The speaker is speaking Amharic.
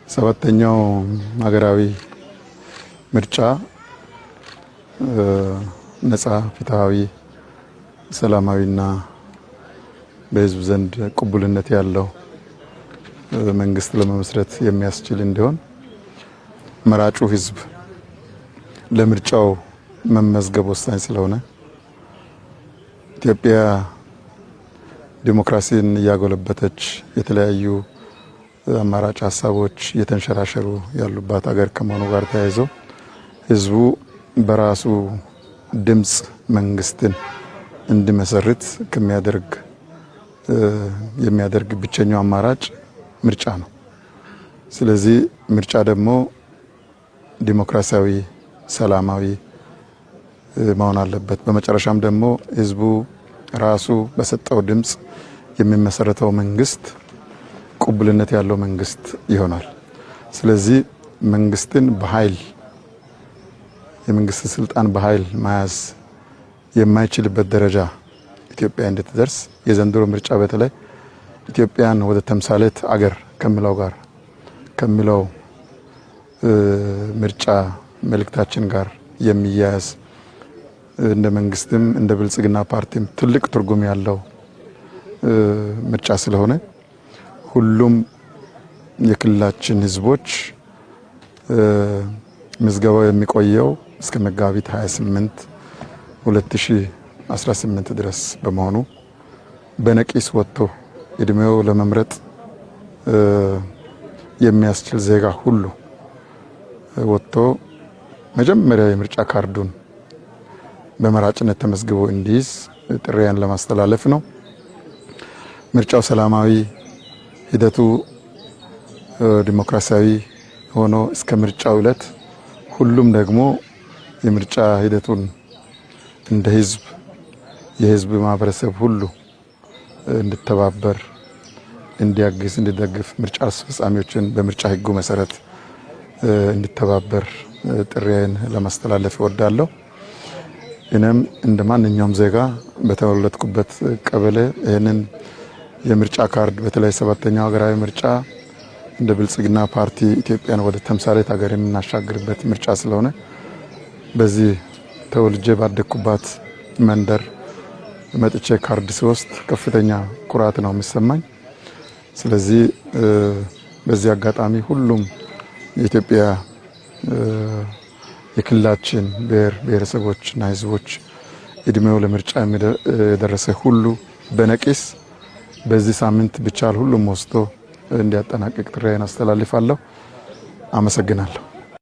ሰባተኛው ሀገራዊ ምርጫ ነጻ፣ ፍትሃዊ፣ ሰላማዊና በህዝብ ዘንድ ቅቡልነት ያለው መንግስት ለመመስረት የሚያስችል እንዲሆን መራጩ ህዝብ ለምርጫው መመዝገብ ወሳኝ ስለሆነ፣ ኢትዮጵያ ዲሞክራሲን እያጎለበተች የተለያዩ አማራጭ ሀሳቦች እየተንሸራሸሩ ያሉባት አገር ከመሆኑ ጋር ተያይዞ ህዝቡ በራሱ ድምፅ መንግስትን እንዲመሰርት ከሚያደርግ የሚያደርግ ብቸኛው አማራጭ ምርጫ ነው። ስለዚህ ምርጫ ደግሞ ዲሞክራሲያዊ፣ ሰላማዊ መሆን አለበት። በመጨረሻም ደግሞ ህዝቡ ራሱ በሰጠው ድምፅ የሚመሰረተው መንግስት ቅቡልነት ያለው መንግስት ይሆናል። ስለዚህ መንግስትን በኃይል፣ የመንግስት ስልጣን በኃይል መያዝ የማይችልበት ደረጃ ኢትዮጵያ እንድትደርስ የዘንድሮ ምርጫ በተለይ ኢትዮጵያን ወደ ተምሳሌት አገር ከሚለው ጋር፣ ከሚለው ምርጫ መልእክታችን ጋር የሚያያዝ፣ እንደ መንግስትም እንደ ብልጽግና ፓርቲም ትልቅ ትርጉም ያለው ምርጫ ስለሆነ ሁሉም የክልላችን ህዝቦች ምዝገባው የሚቆየው እስከ መጋቢት 28 2018 ድረስ በመሆኑ በነቂስ ወጥቶ እድሜው ለመምረጥ የሚያስችል ዜጋ ሁሉ ወጥቶ መጀመሪያ የምርጫ ካርዱን በመራጭነት ተመዝግቦ እንዲይዝ ጥሪያን ለማስተላለፍ ነው። ምርጫው ሰላማዊ፣ ሂደቱ ዲሞክራሲያዊ ሆኖ እስከ ምርጫው ዕለት ሁሉም ደግሞ የምርጫ ሂደቱን እንደ ህዝብ፣ የህዝብ ማህበረሰብ ሁሉ እንዲተባበር፣ እንዲያግዝ፣ እንዲደግፍ፣ ምርጫ አስፈጻሚዎችን በምርጫ ህጉ መሰረት እንዲተባበር ጥሪዬን ለማስተላለፍ እወዳለሁ። እኔም እንደ ማንኛውም ዜጋ በተወለድኩበት ቀበሌ ይህንን የምርጫ ካርድ፣ በተለይ ሰባተኛው ሀገራዊ ምርጫ እንደ ብልጽግና ፓርቲ ኢትዮጵያን ወደ ተምሳሌት ሀገር የምናሻግርበት ምርጫ ስለሆነ፣ በዚህ ተወልጄ ባደግኩባት መንደር መጥቼ ካርድ ስወስድ ከፍተኛ ኩራት ነው የሚሰማኝ። ስለዚህ በዚህ አጋጣሚ ሁሉም የኢትዮጵያ፣ የክልላችን ብሔር ብሔረሰቦችና ሕዝቦች እድሜው ለምርጫ የደረሰ ሁሉ በነቂስ በዚህ ሳምንት ቢቻል ሁሉም ወስዶ እንዲያጠናቅቅ ጥሪዬን አስተላልፋለሁ። አመሰግናለሁ።